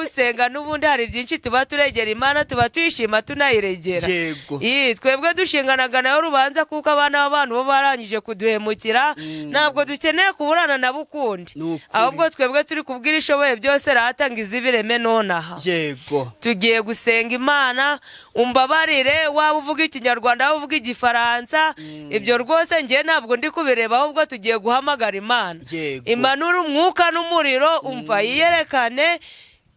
Gusenga n'ubundi hari byinshi tuba turegera Imana, tuba tuyishima tunayiregera. Yego. Iyi twebwe dushinganaga nayo urubanza kuko abana b'abantu bo barangije kuduhemukira, ntabwo dukeneye kuburana nabo ukundi. Ni ukuri. Ahubwo twebwe turi kubwira Ishoboye byose ratanga izibireme nonaha. Tugiye gusenga Imana. Umbabarire, waba uvuga Ikinyarwanda, waba uvuga Igifaransa, ibyo rwose njye ntabwo ndi kubireba, ahubwo tugiye guhamagara Imana. Imanura umwuka n'umuriro, umva, yiyerekane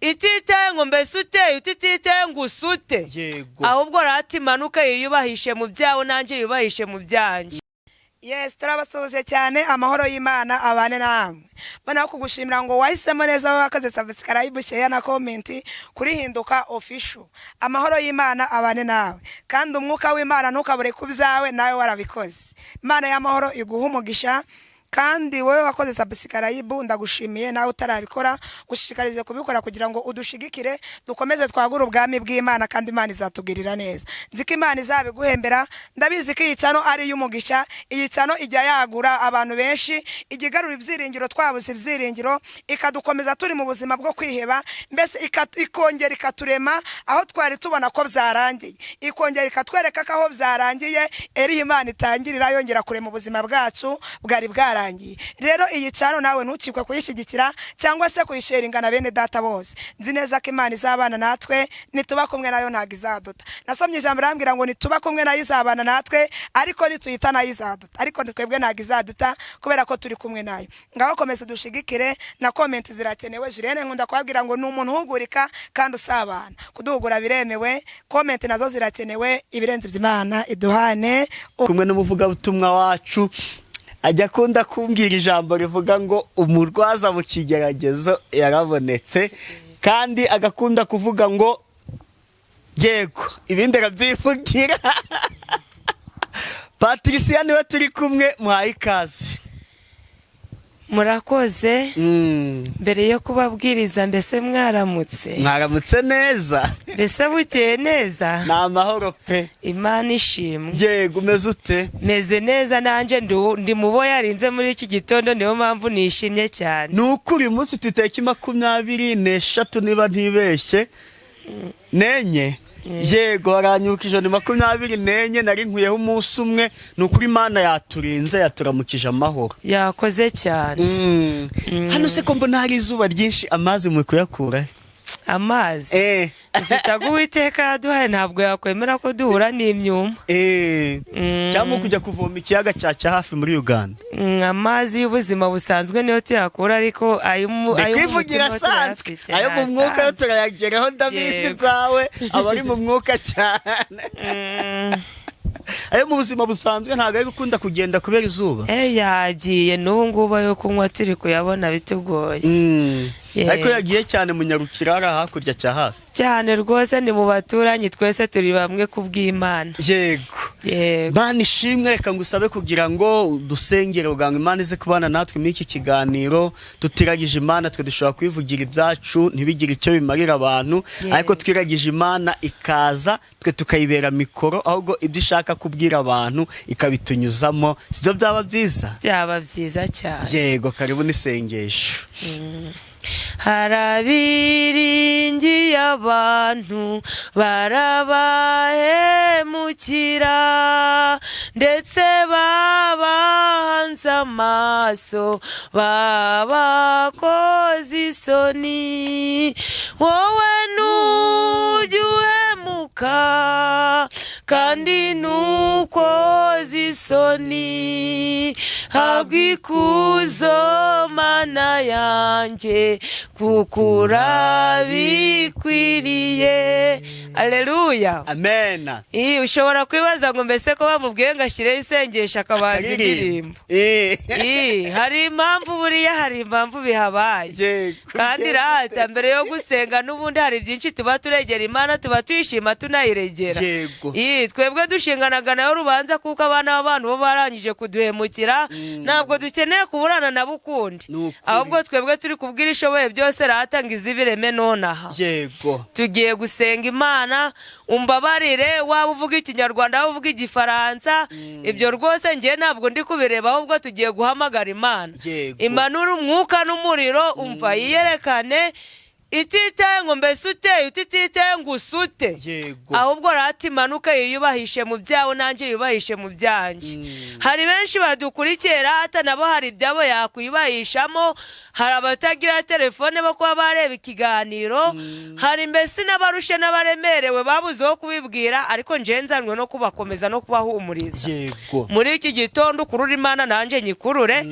ititaye ngo mbese uteye utititaye ngo usute. Ahubwo rata imanuke yiyubahishe mu byawe, nanjye yiyubahishe mu byanjye. Yes, turabasuhuje cyane. Amahoro y'Imana abane namwe. Mbona kugushimira ngo wahisemo neza, wakoze subscribe, share na comment kuri Hinduka Official. Amahoro y'Imana abane nawe, kandi umwuka w'Imana ntukabure ku byawe, nawe warabikoze. Imana y'amahoro iguha umugisha. Kandi wowe wakoze subscribe, ndagushimiye. Nawe utarabikora, gushishikarize kubikora kugira ngo udushigikire, dukomeze twagure ubwami bw'Imana, kandi Imana izatugirira neza. Nzi ko Imana izabiguhembera. Ndabizi ko iyi channel ari iy'umugisha. Iyi channel ijya yagura abantu benshi, ijya igarura ibyiringiro twabuze ibyiringiro, ikadukomeza turi mu buzima bwo kwiheba, mbese ikongera ikaturema aho twari tubona ko byarangiye, ikongera ikatwereka ko aho byarangiye eriho Imana itangirira yongera kurema ubuzima bwacu bwari bwarangiye. Rero iyi channel nawe ntukikwe kuyishyigikira cyangwa se kuyisharinga na bene data bose. Nzi neza ko Imana izabana natwe. Nituba kumwe nayo ntabwo izaduta. Nasomye ijambo rambwira ngo nituba kumwe nayo izabana natwe, ariko nituyita nayo izaduta. Ariko twebwe ntabwo izaduta kubera ko turi kumwe nayo. Ngaho komeza udushigikire, na comment zirakenewe. Julienne nkunda kubabwira ngo ni umuntu uhugurika kandi usabana. Kuduhugura biremewe, comment nazo zirakenewe. Ibirenze ibyo, Imana iduhane. Kumwe n'umuvugabutumwa wacu ajya akunda kumbwira ijambo rivuga ngo umurwaza mu kigeragezo yarabonetse, kandi agakunda kuvuga ngo yego, ibindi arabyivugira. Patricia niwe turi kumwe, muhaye ikaze. Murakoze. Mbere yo kubabwiriza, mbese mwaramutse? Mwaramutse neza. Mbese bukeye neza? Ni amahoro pe. Imana ishimwe. Yego, umeze ute? Meze neza nanjye, ndi mu bo yarinze muri iki gitondo, niyo mpamvu nishimye cyane. Ni ukuri uyu munsi tutariki 23, niba ntibeshye, nenye, yego, haranyukije ni 24, nari nkuyeho umunsi umwe. Ni ukuri Imana yaturinze, yaturamukije amahoro. Yakoze cyane. Hano se ko mbona hari izuba ryinshi, amazi muri kuyakura he? Amazi dufite ago Uwiteka yaduhaye, ntabwo yakwemera ko duhura n'imyuma. Cyangwa kujya kuvoma ikiyaga cya hafi muri Uganda? Amazi y'ubuzima busanzwe niyo tuyakura, ariko Ndi ayo mu kwivugira mutima asanzwe. turayafite. Ayo mu mwuka yo Asanzwe. turayageraho, ndabizi. Byawe aba ari mu mwuka cyane. Ayo mu buzima busanzwe ntabwo ari gukunda kugenda kubera izuba. Yagiye, n'ubu ngubu ayo kunywa turi kuyabona bitugoye. Yego. Ariko yagiye cyane, munyarukira hariya hakurya cya hafi. Cyane rwose, ni mu baturanyi, twese turi bamwe ku bw'Imana. Yego. Yego. Mana ishimwe, reka ngusabe kugira ngo dusengere kugira ngo Imana ize kubana natwe muri iki kiganiro. Tutiragije Imana, twe dushobora kwivugira ibyacu ntibigire icyo bimarira abantu. Ariko twiragije Imana ikaza, twe tukayibera mikoro, ahubwo ibyo ishaka kubwira abantu ikabitunyuzamo, sibyo byaba byiza? Byaba byiza cyane. Yego, karibu n'isengesho. Hari abiringiye abantu barabahemukira, ndetse babahanze amaso babakoze isoni. Wowe ntujya uhemuka kandi ntukoze isoni. Habwa ikuzo, Mana yanjye, kuko urabikwiriye. Aleluya. Amena. Ii, ushobora kwibaza ngo mbese ko bamubwiye ngo ashyireho isengesho akabanza indirimbo? Ii, hari impamvu, buriya hari impamvu bihabaye. Kandi rata mbere yo gusenga n'ubundi hari byinshi tuba turegera Imana, tuba tuyishima tunayiregera. Ii, twebwe dushinganaga nayo urubanza kuko abana b'abantu bo barangije kuduhemukira, ntabwo dukeneye kuburana nabo ukundi. Ni ukuri. Ahubwo twebwe turi kubwira Ishoboye byose ratanga izibireme nonaha. Tugiye gusenga Imana. Umbabarire, waba uvuga Ikinyarwanda, waba uvuga Igifaransa, ibyo rwose njye ntabwo ndi kubireba, ahubwo tugiye guhamagara Imana. Imanura umwuka n'umuriro, umva, yiyerekane. Ititaye ngo mbese uteye utititaye ngo usute. Ahubwo rata imanuke yiyubahishe mu byawe, nanjye yiyubahishe mu byanjye. Hari benshi badukurikiye rata, nabo hari ibyabo yakwiyubahishamo. Hari abatagira telefone bo kuba bareba ikiganiro, hari mbese n'abarushe n'abaremerewe babuze uwo kubibwira, ariko njye nzanwe no kubakomeza no kubahumuriza. Muri iki gitondo ukurure Imana, nanjye nyikurure.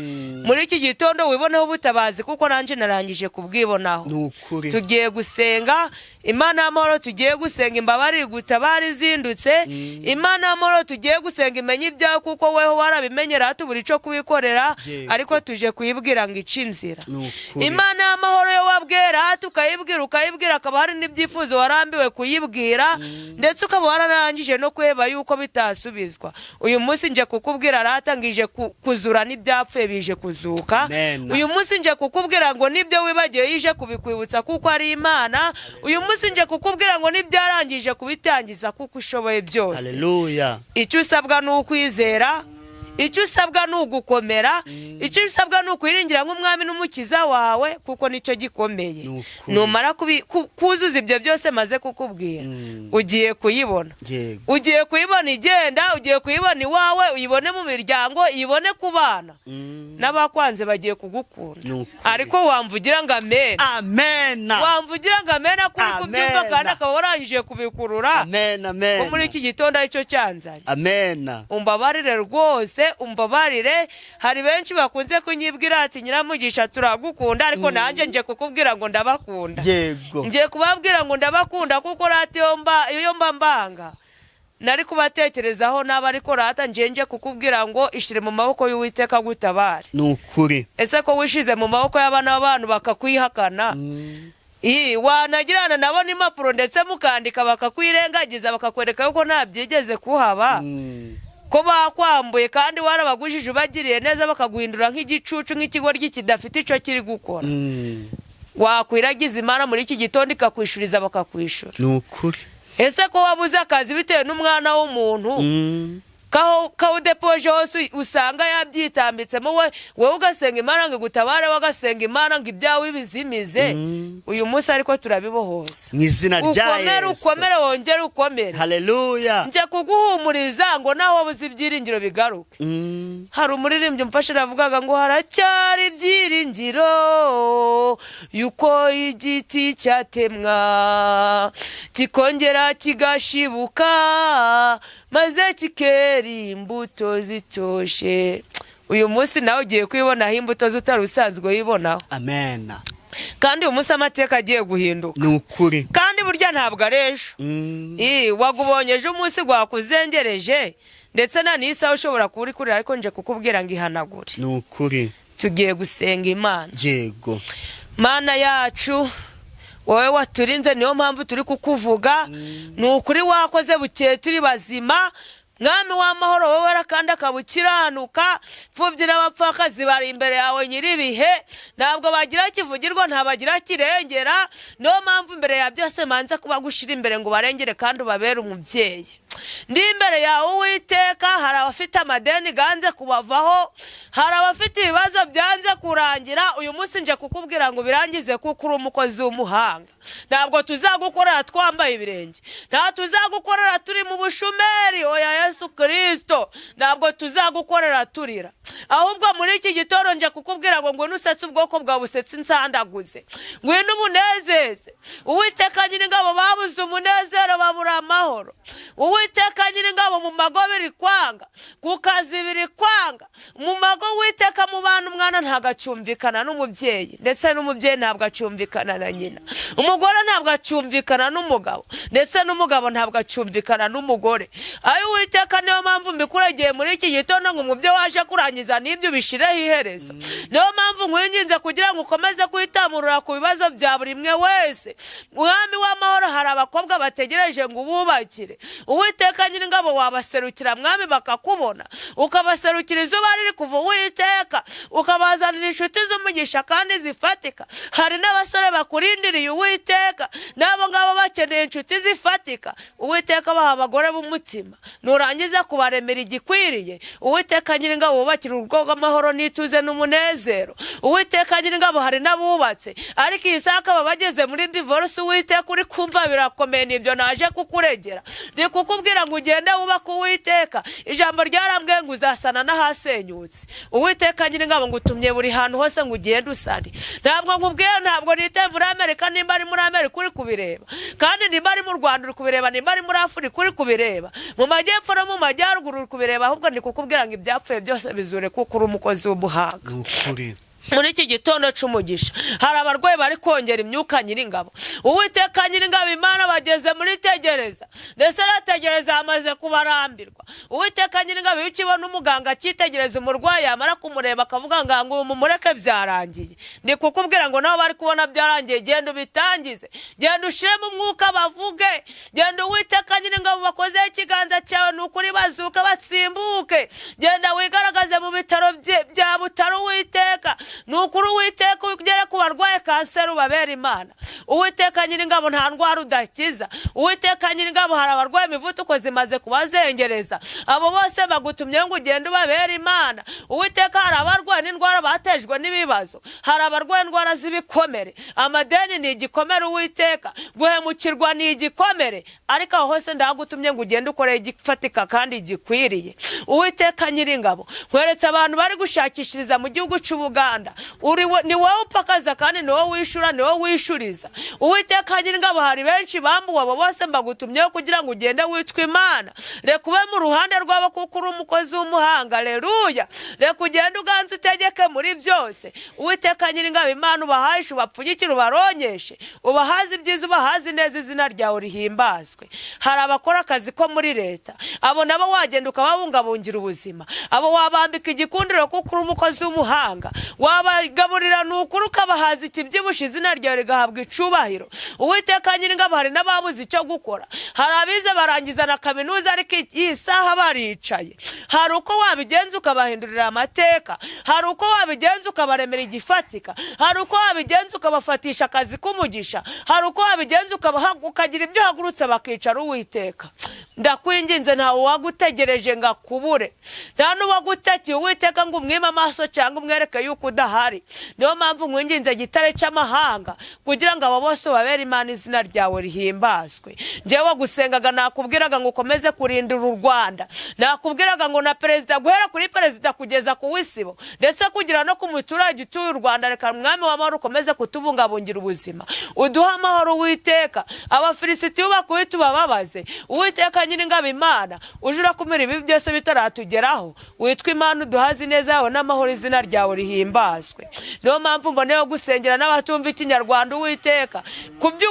Muri iki gitondo wiboneho ubutabazi, kuko nanjye narangije kubwibonaho. Ni ukuri. Tugiye gusenga Imana y'amahoro, tugiye gusenga imbabare gutabara izindutse. Imana y'amahoro tugiye gusenga imenye ibyawe, kuko weho warabimenyera tubura icyo kubikorera. Ariko tuje kuyibwira ngo ice inzira. Ni ukuri. Imana y'amahoro yo wabwera tukayibwira, ukayibwira, akaba hari n'ibyifuzo warambiwe kuyibwira, ndetse ukaba wararangije no kureba yuko bitasubizwa. Uyu munsi nje kukubwira rata ngo ije kuzura n'ibyapfuye bije kuzuka. Amen. Uyu munsi nje kukubwira ngo nibyo wibagiwe yije kubikwibutsa, kuko ari Imana. Uyu munsi nje kukubwira ngo n'ibyarangije kubitangiza, kuko ushoboye byose. Haleluya. Icyo usabwa ni ukwizera, icyo usabwa ni ugukomera, icyo usabwa ni ukwiringira nk'umwami n'umukiza wawe, kuko nicyo gikomeye. Ni ukuri. Numara kuzuza ibyo byose maze kukubwira, ugiye kuyibona. Ugiye kuyibona igenda, ugiye kuyibona iwawe, uyibone mu miryango, uyibone ku bana. N'abakwanze bagiye kugukunda. Ni ukuri. Ariko wamvugira ngo amen? Amen. Wamvugira ngo amen kuri kubyumva Amen. kandi akaba warangije kubikurura? Amen, amen. Ko muri iki gitondo aricyo cyanzanye. Amen. Umbabarire rwose, umbabarire. Hari benshi bakunze kunyibwira ati: "Nyiramugisha, turagukunda," ariko nanjye nje kukubwira ngo ndabakunda. Ngiye kubabwira ngo ndabakunda, kuko rata iyo mba mbanga nari kubatekerezaho naba, ariko rata ngiye nje kukubwira ngo ishyire mu maboko y'Uwiteka gutabare. Ni ukuri. Ese ko wishize mu maboko y'abana b'abantu bakakwihakana, Ii, wanagirana nabo n'impapuro ndetse mukandika, bakakwirengagiza, bakakwereka yuko nta byigeze kuhaba, ko bakwambuye kandi warabagujije ubagiriye neza, bakaguhindura nk'igicucu, nk'ikigoryi kidafite icyo kiri gukora? Wakwiragiza Imana muri iki gitondo ikakwishuriza, bakakwishura. Ni ukuri. Ese ko wabuze akazi bitewe n'umwana w'umuntu, kaho kawudepoje hose usanga yabyitambitsemo, we wowe ugasenga Imana ngo igutabare, we agasenga Imana ngo ibyawe ibizimize? Uyu munsi ariko turabibohoza. Mu izina rya Ukomere. Yesu. Ukomere, wongere ukomere. Haleluya. Nje kuguhumuriza ngo nawe wabuze ibyiringiro bigaruke. Hari umuririmbyi umfashe aravugaga ngo haracyari ibyiringiro yuko igiti cyatemwa kikongera kigashibuka, maze kikera imbuto zitoshe. Uyu munsi nawe ugiye kwibonaho imbuto zutari usanzwe wibonaho. Amen. Kandi uyu munsi amateka agiye guhinduka. Ni ukuri. Kandi burya ntabwo ari ejo. Ii, wagubonye ejo umunsi gwakuzengereje, ndetse na n'isaha ushobora kuba uri kurira, ariko nje kukubwira ngo ihanagure. Ni ukuri. Tugiye gusenga Imana. Mana yacu, wowe waturinze, niyo mpamvu turi kukuvuga. Ni ukuri wakoze, bukeye turi bazima. Mwami w'amahoro, wowe wera kandi akaba ukiranuka, imfubyi n'abapfakazi bari imbere yawe nyir'ibihe, ntabwo bagira kivugirwa, ntabagira kirengera. Niyo mpamvu imbere ya byose manza kuba gushyira imbere ngo ubarengere kandi ubabere umubyeyi. Ndi imbere yawe Uwiteka, hari abafite amadeni ganze kubavaho, hari abafite ibibazo byanze kurangira. Uyu munsi nje kukubwira ngo birangize, kuko uri umukozi w'umuhanga. Ntabwo tuzagukorera twambaye ibirenge, nta tuzagukorera turi mu bushumeri, oya Yesu Kirisito, ntabwo tuzagukorera turira. Ahubwo muri iki gitondo nje kukubwira ngo ngwino usetse ubwoko bwawe, usetse insandaguze, ngwino ubunezeze. Uwiteka Nyiringabo, babuze umunezero, babura amahoro. Uwiteka Nyiringabo, mu mago biri kwanga, ku kazi biri kwanga, mu mago Uwiteka, mu bana umwana ntabwo acyumvikana n'umubyeyi, ndetse n'umubyeyi ntabwo acyumvikana na nyina, umugore ntabwo acyumvikana n'umugabo, ndetse n'umugabo ntabwo acyumvikana n'umugore. Ayo Uwiteka, niyo mpamvu mbikuregeye muri iki gitondo ngo mu byo waje kurangiza n'ibyo ubishireho iherezo. Niyo mpamvu nkwinginze kugira ngo ukomeze kwitamurura ku bibazo bya buri umwe wese. Mwami w'amahoro, hari abakobwa bategereje ngo ububakire. Uwiteka Nyiringabo, wabaserukira mwami bakakubona, ukabaserukira izuba riri kuva Uwiteka, ukabazanira inshuti z'umugisha kandi zifatika. Hari n'abasore bakurindiriye Uwiteka. Uwiteka, n'abo ngabo bakeneye inshuti zifatika. Uwiteka, baha abagore b'umutima, nurangiza kubaremera igikwiriye. Uwiteka Nyiringabo, wubakira urugo rw'amahoro n'ituze n'umunezero. Uwiteka Nyiringabo, hari n'abubatse ariko iyi saha akaba bageze muri divorce. Uwiteka, uri kumva birakomeye, nibyo naje kukuregera, ni kukubwira ngo ugende wubake. Uwiteka, ijambo ryarambwiye ngo uzasana n'ahasenyutse. Uwiteka Nyiringabo, ngo utumye buri hantu hose ngo ugende usane. Ntabwo nkubwiye, ntabwo nitaye muri Amerika, nimba ari muri Amerika uri kubireba, kandi nimba ari mu Rwanda uri kubireba, nimba ari muri Afurika uri kubireba, mu majyepfo no mu majyaruguru uri kubireba, ahubwo ni kukubwira ngo ibyapfuye byose bizure kuko uri umukozi w'umuhanga. Ni ukuri. Muri iki gitondo c'umugisha hari abarwayi bari kongera imyuka. Nyiringabo, Uwiteka Nyiringabo Imana, bageze muri tegereza, ndetse arategereza hamaze kubarambirwa. Uwiteka Nyiringabo, iyo ukibona umuganga akitegereza umurwayi, yamara kumureba akavuga ngo mumureke, byarangiye, ndi kukubwira ngo nabo bari kubona byarangiye. Genda ubitangize, genda ushiremo umwuka bavuge, genda Uwiteka Nyiringabo bakozeho ikiganza cyawe, ni ukuri bazuke batsimbuke. Genda wigaragaze mu bitaro bya Butaro, Uwiteka, ni ukuri. Uwiteka, ugere ku barwaye kanseri, ubabera Imana. Uwiteka Nyiringabo, nta ndwara udakiza. Uwiteka Nyiringabo, hari abarwaye imivuduko zimaze kubazengereza, abo bose bagutumye ngo ugende ubabere Imana. Uwiteka, hari abarwaye n'indwara batejwe n'ibibazo, hari abarwaye indwara z'ibikomere, amadeni ni igikomere, Uwiteka, guhemukirwa ni igikomere, ariko aho hose ndagutumye ngo ugende ukore igifatika kandi gikwiriye. Uwiteka Nyiringabo, nkweretse abantu bari gushakishiriza mu gihugu cy'Ubuganda. Ni wowe upakaza kandi ni wowe wishura, ni wowe wishuriza. Uwiteka Nyiringabo, hari benshi bambuwe, abo bose mbagutumyeho kugira ngo ugende witwe Imana. Reka ube mu ruhande rwabo kuko uri umukozi w'umuhanga. Reruya, reka ugende uganze utegeke muri byose. Uwiteka Nyiringabo Imana, ubahayishe, ubapfunyikire, ubaronyeshe, ubahaze ibyiza, ubahaze neza, izina ryawe rihimbazwe. Hari abakora akazi ko muri leta, abo nabo wagenda ukababungabungira ubuzima, abo wabambika igikundiro kuko uri umukozi w'umuhanga, wabagaburira ni ukuri, ukabahaza ikibyibushye, izina ryawe rigahabwa icubahiro. Uwiteka Nyiringabo, hari n'ababuze icyo gukora, hari abize barangiza na kaminuza ariko iyi saha baricaye. Hari uko wabigenza ukabahindurira amateka, hari uko wabigenza ukabaremera igifatika, hari uko wabigenza ukabafatisha akazi k'umugisha, hari uko wabigenza ukagira ibyo uhagurutse bakicara. Uwiteka, ndakwinginze, ntawe uwagutegereje ngo akubure, nta n'uwagutekeye, Uwiteka, ngo umwime amaso cyangwa umwereke yuko udahari. Niyo mpamvu nkwinginze, gitare cy'amahanga, kugira ngo abo bose babere Imana, izina ryawe rihimbazwe. Njyewe gusengaga nakubwiraga ngo ukomeze kurindira u Rwanda, nakubwiraga ngo na perezida, guhera kuri perezida kugeza ku w'isibo, ndetse kugira no ku muturage utuye u Rwanda. Reka Mwami w'amahoro ukomeze kutubungabungira ubuzima, uduhe amahoro. Uwiteka, Abafilisitiya ubakubite, ubababaze. Uwiteka Nyiringabo Imana, uje urakumira ibi byose bitaratugeraho, witwa Imana, uduhaze ineza yawe n'amahoro, izina ryawe rihimbazwe. Niyo mpamvu mboneyeho gusengera n'abatumva ikinyarwanda. Uwiteka,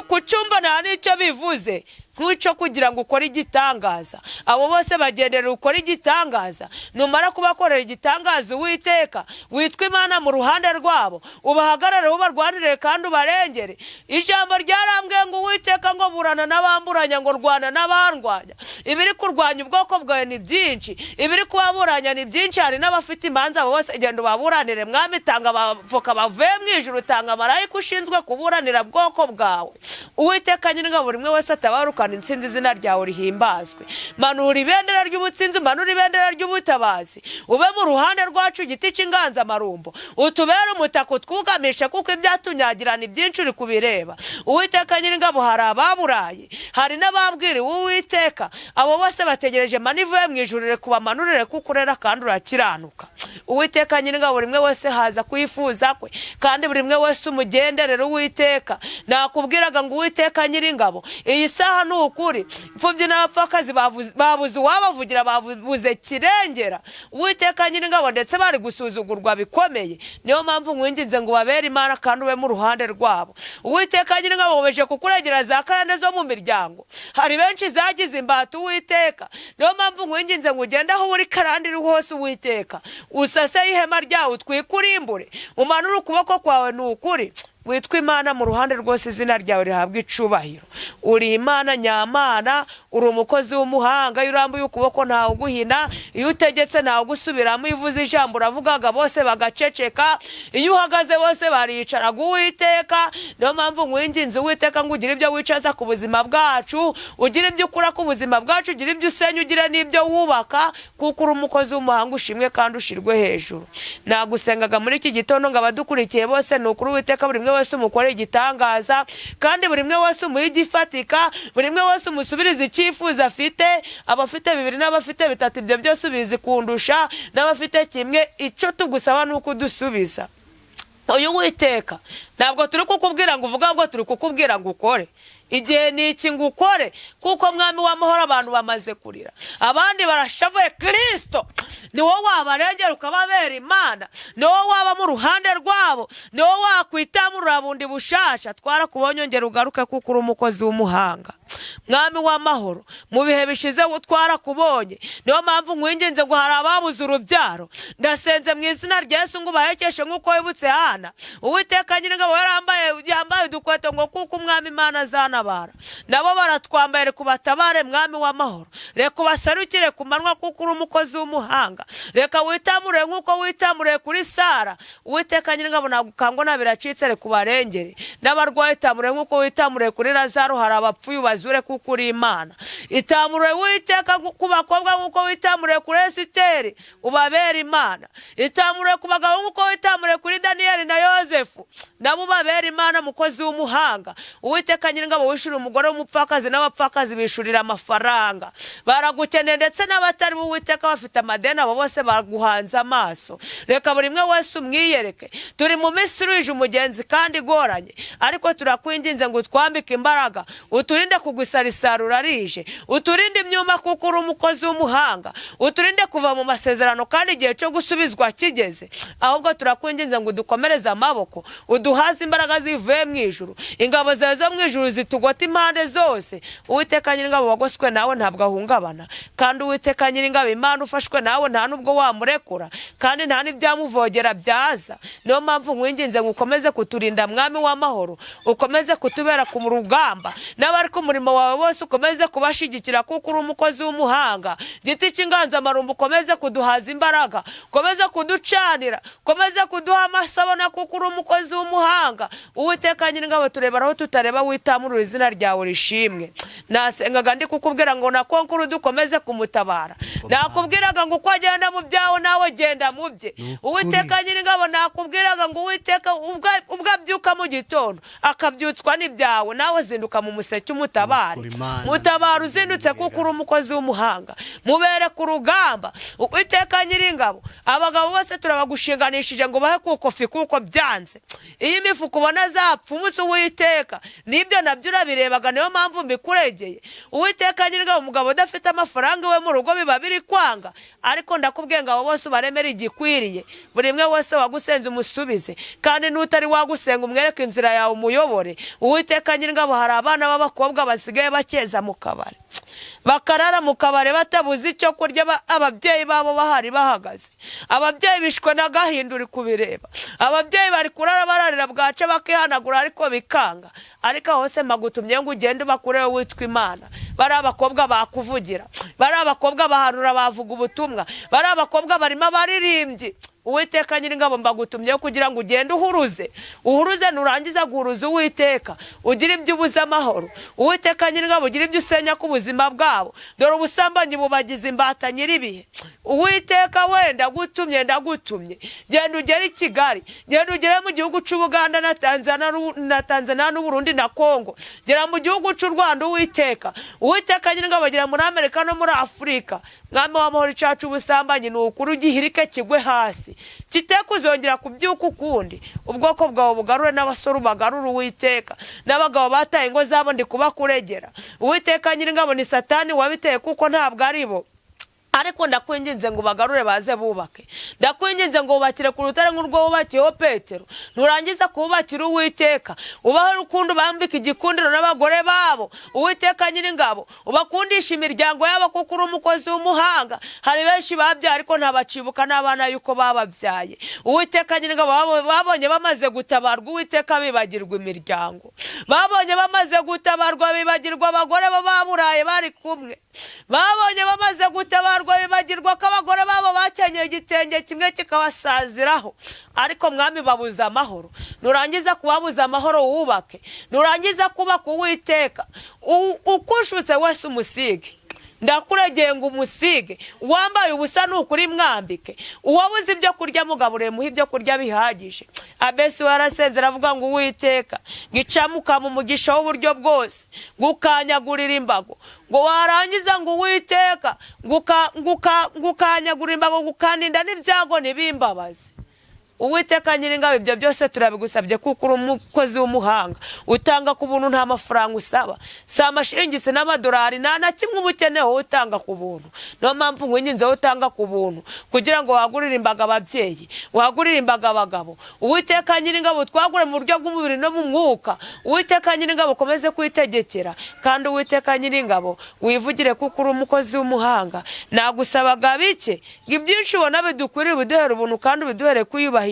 kucyumva nta n'icyo bivuze nk'icyo kugira ngo ukore igitangaza. Abo bose bagendera ukore igitangaza. Numara kubakorera igitangaza, Uwiteka, witwa Imana mu ruhande rwabo, ubahagarare, ubarwanire kandi ubarengere. Ijambo ryarambwiye ngo Uwiteka ngo burana n'abamburanya, ngo rwana n'abandwanya. Ibiri kurwanya ubwoko bwawe ni byinshi, ibiri kubaburanya ni byinshi, hari n'abafite imanza. Abo bose genda ubaburanire. Mwami, tanga abavoka bavuye mu ijuru, tanga marayika ushinzwe kuburanira bwoko bwawe. Uwiteka Nyiringabo, buri umwe wese atabarukana intsinzi, izina ryawe rihimbazwe. Manura ibendera ry'ubutsinzi, manura ibendera ry'ubutabazi, ube mu ruhande rwacu, igiti cy'inganzamarumbo, utubere umutaka, utwugamishe, kuko ibyatunyagira ni byinshi, uri kubireba. Uwiteka Nyiringabo, hari ababuraye, hari n'ababwiriwe. Uwiteka, abo bose bategereje mani ivuye mu ijuru, reka ubamanurire kuko urera kandi urakiranuka. Uwiteka Nyiringabo, buri umwe wese haza kuyifuza kwe, kandi buri umwe wese umugenderere. Uwiteka, nakubwiraga ngo Uwiteka Nyiringabo, iyi saha ni ukuri imfubyi n'abapfakazi babuze uwabavugira, babuze kirengera, Uwiteka Nyiringabo, ndetse bari gusuzugurwa bikomeye. Niyo mpamvu nkwinginze ngo ubabere Imana kandi ube mu ruhande rwabo. Uwiteka Nyiringabo, bubeje kukuregera za karande zo mu miryango, hari benshi zagize imbata. Uwiteka, niyo mpamvu nkwinginze ngo ugende aho uri karande iri hose. Uwiteka, usase ihema ryawe, utwike, urimbure, umanure ukuboko kwawe, ni ukuri. Witwa Imana mu ruhande rwose, izina ryawe rihabwa icubahiro. Uri Imana nyamana, uri umukozi w'umuhanga. Iyo urambuye ukuboko ntawe uguhina, iyo utegetse ntawe ugusubiramo, iyo uvuze ijambo uravugaga bose bagaceceka, iyo uhagaze bose baricaraga. Uwiteka, niyo mpamvu nkwinginze, Uwiteka, ngo ugire ibyo wicaza ku buzima bwacu, ugire ibyo ukura ku buzima bwacu, ugire ibyo usenya, ugire n'ibyo wubaka, kuko uri umukozi w'umuhanga. Ushimwe kandi ushirwe hejuru. Nagusengaga muri iki gitondo ngo abadukurikiye bose, ni ukuri, Uwiteka, buri umwe wese umukore igitangaza, kandi buri umwe wese umuhe igifatika, buri umwe wese umusubirize icyifuzo afite. Abafite bibiri n'abafite bitatu, ibyo byose ubizi kundusha, n'abafite kimwe. Icyo tugusaba ni uko udusubiza. Uyu Witeka, ntabwo turi kukubwira ngo uvuge, ahubwo turi kukubwira ngo ukore. Igihe ni iki ngo ukore, kuko Mwami w'amahoro, abantu bamaze kurira, abandi barashavuye. Kirisito, ni wowe wabarengera ukababera Imana, ni wowe waba mu ruhande rwabo, ni wowe wakwitamurura bundi bushasha. Twarakubonye, ongera ugaruke, kuko uri umukozi w'umuhanga. Mwami w'amahoro, mu bihe bishize twarakubonye. Niyo mpamvu nkwinginze ngo hari ababuze urubyaro, ndasenze mu izina rya Yesu ngo ubahekeshe nk'uko wibutse Hana. Uwiteka Nyiringabo, yarambaye, yambaye udukweto ngo kuko Umwami Imana azanabara, nabo baratwambaye. Reka ubatabare, Mwami w'amahoro, reka ubasarukire ku manywa, kuko uri umukozi w'umuhanga. Reka witamure nk'uko witamuriye kuri Sara. Uwiteka Nyiringabo, ntabwo ukangwa biracitse, reka ubarengere. N'abarwayi itamure nk'uko witamuriye kuri Lazaro. Hari abapfuye, ubazure, kuko uri Imana. Itamure, Uwiteka, ku bakobwa nk'uko witamuriye kuri Esiteri, ubabere Imana. Itamure ku bagabo nk'uko witamuriye kuri Daniyeli na Yosefu, nabo ubabere Imana, mukozi w'umuhanga. Uwiteka Nyiringabo, wishyura umugore w'umupfakazi n'abapfakazi bishurira amafaranga, baragukeneye, ndetse n'abatari bo, Uwiteka, bafite amadeni, abo bose baguhanze amaso. Reka buri umwe wese umwiyereke. Turi mu minsi iruhije, umugenzi, kandi igoranye, ariko turakwinginze ngo utwambike imbaraga, uturinde kugwisarisarura rije, uturinde imyuma, kuko uri umukozi w'umuhanga, uturinde kuva mu masezerano kandi igihe cyo gusubizwa kigeze. Ahubwo turakwinginze ngo udukomereze amaboko, uduhaze imbaraga zivuye mu ijuru, ingabo zawe zo mu ijuru zitugote impande zose. Uwiteka Nyiringabo, wagoswe nawe ntabwo ahungabana, kandi Uwiteka Nyiringabo Imana, ufashwe nawe nta nubwo wamurekura, kandi nta n'ibyamuvogera byaza. Niyo mpamvu nkwinginze ngo ukomeze kuturinda, Mwami w'amahoro, ukomeze kutubera ku rugamba, n'abari ku murimo wawe bose ukomeze kubashyigikira, kuko uri umukozi w'umuhanga. Giti cy'inganzamarumbu, ukomeze kuduhaza imbaraga, ukomeze kuducanira, ukomeze kuduha amasabona, kuko uri umukozi w'umuhanga. Uwiteka Nyiringabo, turebera aho tutareba, witamurura, izina ryawe rishimwe. Nasengaga ndi kukubwira ngo na konkuru dukomeze kumutabara. Nakubwiraga ngo uko agenda mu byawe, nawe genda mu bye. Uwiteka Nyiringabo, nakubwiraga ngo Uwiteka, ubwo abyuka mu gitondo akabyutswa n'ibyawe, nawe zinduka mu museke umutabare. Nukuri Imana. Mutabara uzindutse, kuko uri umukozi w'umuhanga. Mubere ku rugamba. Uwiteka Nyiringabo, abagabo bose turabagushinganishije ngo bahe kukofi, kuko byanze. Iyo imifuka ubona zapfumutse, Uwiteka, nibyo nabyo urabirebaga, niyo mpamvu mbikuregeye. Uwiteka Nyiringabo, umugabo udafite amafaranga iwe mu rugo biba biri kwanga, ariko ndakubwiye ngo abo bose ubaremere igikwiriye. Buri umwe wese wagusenze umusubize, kandi n'utari wagusenga umwereke inzira yawe, umuyobore. Uwiteka Nyiringabo, hari abana b'abakobwa basigaye bakeza mu kabari, bakarara mu kabari batabuze icyo kurya, ababyeyi babo bahari bahagaze. Ababyeyi bishwe n'agahinda, uri kubireba. Ababyeyi bari kurara bararira, bwaca bakihanagura, ariko bikanga. Ariko aho hose magutumye ngo ugende ubakureho, witwa Imana. Bari abakobwa bakuvugira, bari abakobwa bahanura, bavuga ubutumwa, bari abakobwa barimo abaririmbyi. Uwiteka Nyiringabo, mbagutumye kugira ngo ugende uhuruze, uhuruze. Nurangiza guhuruza, Uwiteka, ugire ibyo ubuze amahoro. Uwiteka Nyiringabo, ugire ibyo usenya ku buzima bwabo. Dore ubusambanyi bubagize imbata nyir'ibihe. Uwiteka we, ndagutumye, ndagutumye, genda ugere i Kigali, genda ugere mu gihugu cy'Ubuganda na Tanzania na Tanzania n'Uburundi na Kongo, gera mu gihugu cy'u Rwanda. Uwiteka, Uwiteka Nyiringabo, gera muri Amerika no muri Afurika. Mwami w'amahoro, icacu ubusambanyi ni ukuri ugihirike kigwe hasi, kite kuzongera kubyuka ukundi. Ubwoko bwawe bugarure, n'abasore ubagarure, Uwiteka, n'abagabo bataye ingo zabo ndi kubakuregera. Uwiteka Nyiringabo, ni Satani wabiteye, kuko ntabwo ari bo. Ariko ndakwinginze ngo bagarure baze bubake. Ndakwinginze ngo wubakire ku rutare nk'urwo wubakiyeho Petero. Nurangiza kuwubakira, Uwiteka, ubaho urukundo, bambike igikundiro n'abagore babo. Uwiteka Nyiringabo, ubakundisha imiryango yabo, kuko uri umukozi w'umuhanga. Hari benshi babyaye ariko ntabacibuka n'abana yuko bababyaye. Uwiteka Nyiringabo, babonye bamaze gutabarwa, Uwiteka, bibagirwa imiryango. Babonye bamaze gutabarwa, bibagirwa abagore bo baburaye bari kumwe. Babonye bamaze gutabarwa, bibagirwa ko abagore babo bakenyeye igitenge kimwe kikabasaziraho. Ariko Mwami, babuze amahoro. Nurangiza kubabuza amahoro, wubake. Nurangiza kubaka, Uwiteka, ukushutse wese umusige. Ndakuregeye ngo umusige. Uwambaye ubusa ni ukuri mwambike. Uwabuze ibyo kurya mugaburire, muhe ibyo kurya bihagije. Abesi warasenze, aravuga ngo: "Uwiteka, gicamuka mu mugisha w'uburyo bwose, ngo ukanyagurira imbago, ngo warangiza ngo Uwiteka ngo ukanyagurira imbago, ngo ukandinda n'ibyago ntibimbabaze." Uwiteka Nyiringabo, ibyo byose turabigusabye kuko uri umukozi w'umuhanga, utanga ku buntu, nta mafaranga usaba, si amashiringi, si n'amadolari, nta na kimwe uba ukeneye, wowe utanga ku buntu. Niyo mpamvu nkwinginze, wowe utanga ku buntu, kugira ngo wagurire imbaga ababyeyi, wagurire imbaga abagabo. Uwiteka Nyiringabo, twagure mu buryo bw'umubiri no mu mwuka. Uwiteka Nyiringabo, ukomeze kwitegekera, kandi Uwiteka Nyiringabo, wivugire kuko uri umukozi w'umuhanga. Nagusabaga bike, ngo ibyinshi ubona bidukwiriye ubiduhere ubuntu kandi ubiduhere kwiyubahisha.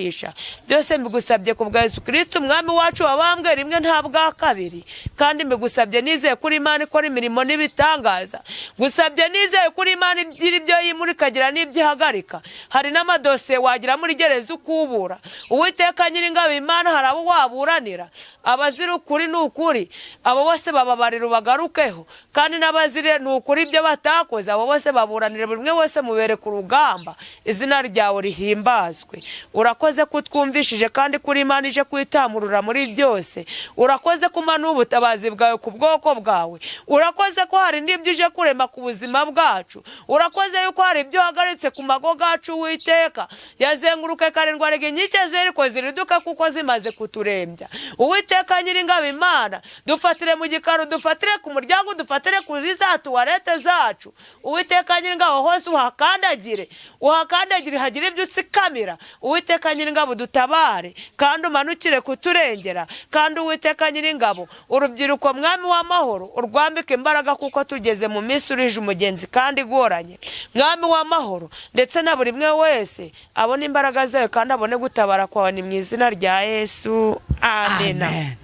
Byose mbigusabye ku bwa Yesu Kirisiti Umwami wacu, wabambwe rimwe nta bwa kabiri. Kandi mbigusabye nizeye kuri Imana ikora imirimo n'ibitangaza. Gusabye nizeye kuri Imana igira ibyo yimura, ikagira n'ibyo ihagarika. Hari n'amadosiye wagira muri gereza ukubura. Uwiteka Nyiringabo Imana, hari abo waburanira, abazira ukuri ni ukuri, abo bose bababarira ubagarukeho, kandi n'abazire ni ukuri ibyo batakoze, abo bose baburanire, buri umwe wese mubere ku rugamba. Izina ryawe rihimbazwe. Urakoze ko utwumvishije kandi kuri Imana ije kwitamurura muri byose. Urakoze ko umanura ubutabazi bwawe ku bwoko bwawe. Urakoze ko hari n'ibyo uje kurema ku buzima bwacu. Urakoze yuko hari ibyo uhagaritse ku mago gacu. Uwiteka, yazenguruke karindwi, arega inkike zeriko ziriduka kuko zimaze kuturembya. Uwiteka Nyiringabo Imana, dufatire mu gikari, dufatire ku muryango, dufatire kuri za tuwarete zacu. Uwiteka Nyiringabo, hose uhakandagire, uhakandagire, hagire ibyo utsikamira. Uwiteka Nyiringabo, dutabare kandi umanukire kuturengera. Kandi Uwiteka Nyiringabo, urubyiruko, Mwami w'amahoro, urwambike imbaraga kuko tugeze mu minsi urije umugenzi kandi igoranye. Mwami w'amahoro, ndetse na buri umwe wese abone imbaraga zawe kandi abone gutabara kwawe. Ni mu izina rya Yesu, amena. Amen.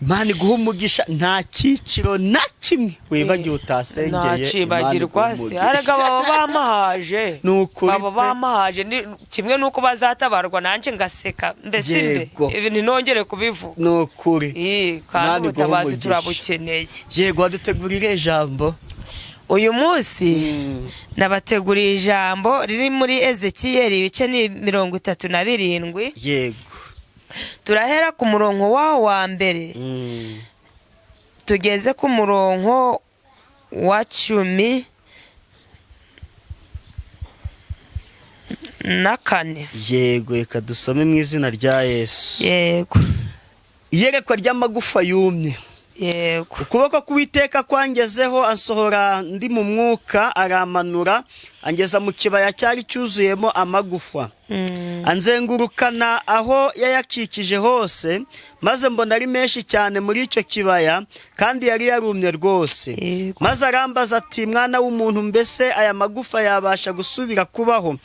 Imana iguha umugisha. Nta cyiciro na kimwe wibagiwe utasengeye. Imana Ntacibagirwa iguhe se? umugisha. Arega baba bamahaje. Ni ukuri Baba pe. bamahaje. Ni kimwe n'uko bazatabarwa nanjye ngaseka mbese mbe ibi ntinongere kubivuga. Ni ukuri. Kandi Imana iguhe ubutabazi umugisha. turabukeneye. Yego, wadutegurire ijambo. Uyu munsi nabateguriye ijambo riri muri Ezekiyeli, ibice ni 37. Turahera ku murongo wawo wa mbere tugeze ku murongo wa 14. Yego, reka dusome mu izina rya Yesu. Yego. Iyerekwa ry'amagufa yumye. Ukuboko k'Uwiteka kwangezeho, ansohora ndi mu mwuka, aramanura angeza mu kibaya cyari cyuzuyemo amagufa, anzengurukana aho yayakikije hose, maze mbona ari menshi cyane muri icyo kibaya, kandi yari yarumye rwose. Maze arambaza ati: "Mwana w'umuntu, mbese aya magufa yabasha gusubira kubaho?"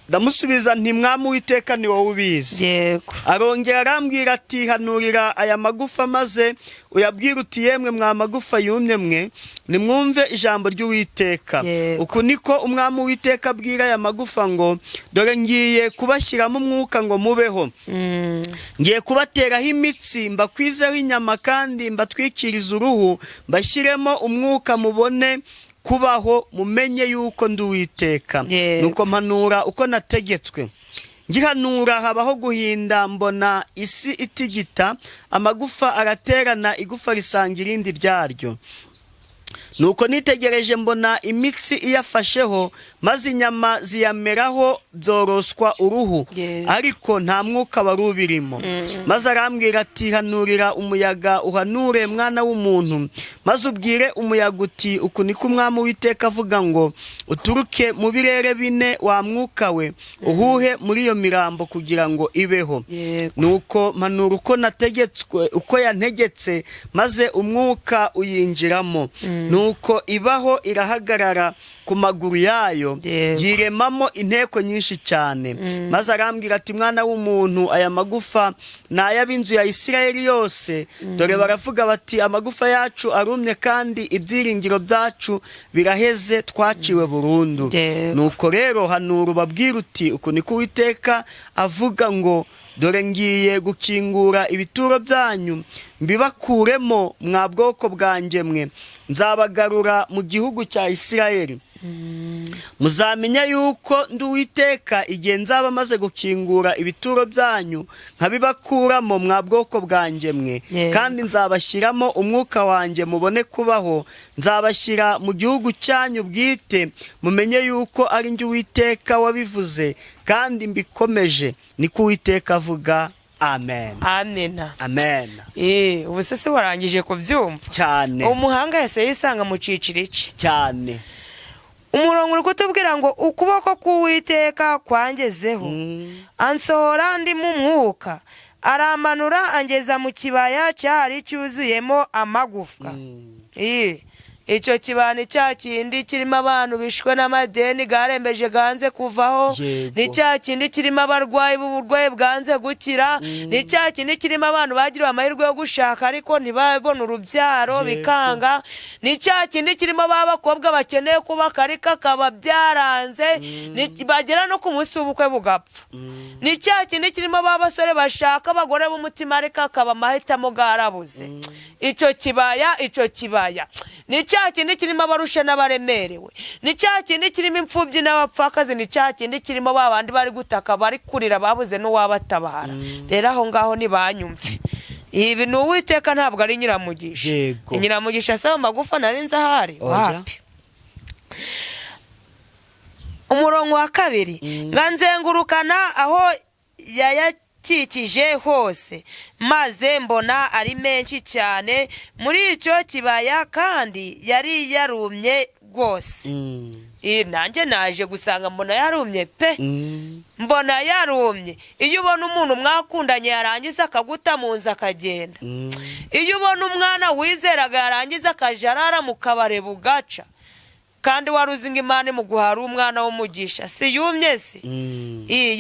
Ndamusubiza nti: "Mwami Uwiteka, ni wowe ubizi." Arongera arambwira ati: "Hanurira aya magufa, maze uyabwire uti: 'Yemwe mwa magufa yumye mwe, nimwumve ijambo ry'Uwiteka. Uku niko Umwami Uwiteka abwira aya magufa ngo: Dore ngiye kubashyiramo umwuka ngo mubeho. Ngiye kubateraho imitsi, mbakwizeho inyama, kandi mbatwikirize uruhu, mbashyiremo umwuka mubone kubaho, mumenye yuko ndi Uwiteka.' Nuko mpanura uko nategetswe. Ngihanura habaho guhinda, mbona isi itigita, amagufa araterana, igufa risanga irindi ryaryo. Nuko nitegereje mbona imitsi iyafasheho, maze inyama ziyameraho, byoroswa uruhu, Yes. ariko nta mwuka wari ubirimo. Maze arambwira ati: "Hanurira umuyaga, uhanure, mwana w'umuntu, maze ubwire umuyaga uti: Uku niko Umwami Uwiteka avuga ngo: Uturuke mu birere bine, wa mwuka we, uhuhe muri iyo mirambo kugira ngo ibeho." Nuko mpanura uko nategetswe, uko yantegetse, maze umwuka uyinjiramo, nuko ibaho, irahagarara ku maguru yayo, yiremamo inteko nyinshi cyane. Maze arambwira ati: "Mwana w'umuntu, aya magufa ni ay'ab'inzu ya Isirayeli yose. Dore baravuga bati: Amagufa yacu arumye, kandi ibyiringiro byacu biraheze, twaciwe burundu." Nuko rero hanura, ubabwira uti: Uku niko Uwiteka avuga ngo: Dore ngiye gukingura ibituro byanyu, mbibakuremo, mwa bwoko bwanjye mwe, nzabagarura mu gihugu cya Isirayeli. Muzamenya yuko ndi Uwiteka igihe nzaba maze gukingura ibituro byanyu, nkabibakuramo, mwa bwoko bwanjye mwe, kandi nzabashyiramo umwuka wanjye, mubone kubaho. Nzabashyira mu gihugu cyanyu bwite, mumenye yuko ari njye Uwiteka wabivuze kandi mbikomeje. Niko Uwiteka avuga. Amen." Amena. Amen. Ubu se warangije kubyumva? Cyane. Umuhanga yahise yisanga mu ciciro iki? Cyane. Umurongo uri kutubwira ngo: "Ukuboko k'Uwiteka kwangezeho, ansohora ndi mu mwuka, aramanura angeza mu kibaya cyari cyuzuyemo amagufwa." Icyo kibaya ni cya kindi kirimo abantu bishwe n'amadeni garembeje, ganze kuvaho. Ni cya kindi kirimo abarwayi b'uburwayi bwanze gukira. Ni cya kindi kirimo abantu bagiriwe amahirwe yo gushaka ariko ntibabone urubyaro, bikanga. Ni cya kindi kirimo ba bakobwa bakeneye kubaka ariko akaba byaranze, bagera no ku munsi w'ubukwe bugapfa. Ni cya kindi kirimo ba basore bashaka abagore b'umutima ariko akaba amahitamo garabuze. Icyo kibaya, icyo kibaya ni cya kindi kirimo abarushe n'abaremerewe. Ni cya kindi kirimo imfubyi n'abapfakazi. Ni cya kindi kirimo ba bandi bari gutaka, bari kurira, babuze n'uwabatabara. Rero aho ngaho ntibanyumve, ibi ni Uwiteka, ntabwo ari Nyiramugisha. Nyiramugisha asaba amagufa nari nzi ahari? Oya. Wapi. Umurongo wa kabiri nga: "Nzengurukana aho yayakikije hose, maze mbona ari menshi cyane muri icyo kibaya, kandi yari yarumye rwose." Nanjye naje gusanga mbona yarumye pe. Mbona yarumye. Iyo ubona umuntu mwakundanye yarangiza akaguta mu nzu akagenda, iyo ubona umwana wizeraga yarangiza akajya arara mu kabare bugaca, kandi wari uzi ngo Imana imuguha ari umwana w'umugisha, si yumye se?